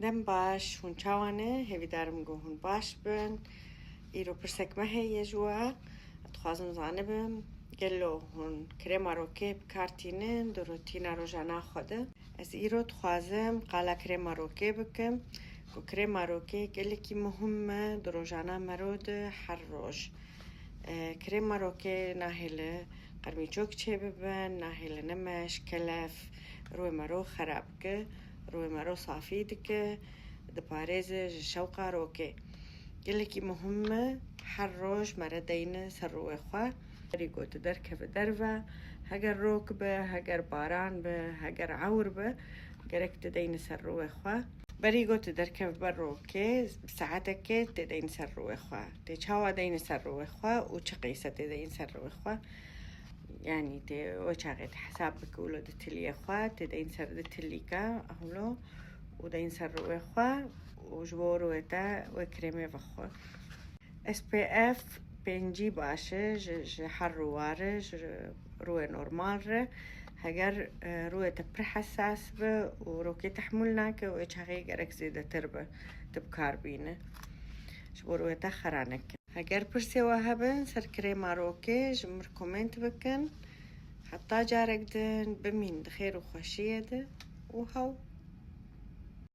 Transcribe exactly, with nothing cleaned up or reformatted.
Dem baş, hûn çawa ne? Hêvîdarim ku hûn baş bin. Îro pirsek me heye ji we. Dixwazim zanibim, gelo hûn krêma rokê bi kar tînin di rutîna rojana xwe de? Ez îro dixwazim qala krêma rokê bikim, ku krêma rokê gelekî muhim e di rojana mero de her roj. E, krêma rokê nahêle qermîçok çêbibin, nahêle nemeş, kelef, rûyê mero xerab dike, rûyê mero safî dike, diparêze ji şewqa rokê. Gelekî muhim e, her roj mere deyne ser rûyê xwe. Berî ku tu derkeve derve, heger rok be, heger baran be, heger ewr be, gerek tu deyne ser rûyê xwe. Berî ku tu derkeve ber rokê, bi saetekê tê deyne ser rûyê xwe. Tê çawa deyne ser rûyê xwe û çi qîse tê deyne ser rûyê xwe? Yanî tê wê çaxê tê hesab bike wilo di tiliyê xwe, tê deyne ser di tilîka, ewlo, û deyne ser rûyê xwe û ji bo rûyê te wê krêmê vexwe. S P F pêncî baş e, ji, ji her rûwa re, ji rûyê normal re. Heger, e, rûyê te pir hesas be û rokê tehmûl nake, wê çaxê gerek zêdetir be, tu bi kar bîne. Ji bo rûyê te xera neke. Heger pirsê we hebin ser krêma rokê, ji min re komênt bikin. Heta carek din, bimîn di xêr û xweşiyê de û hew.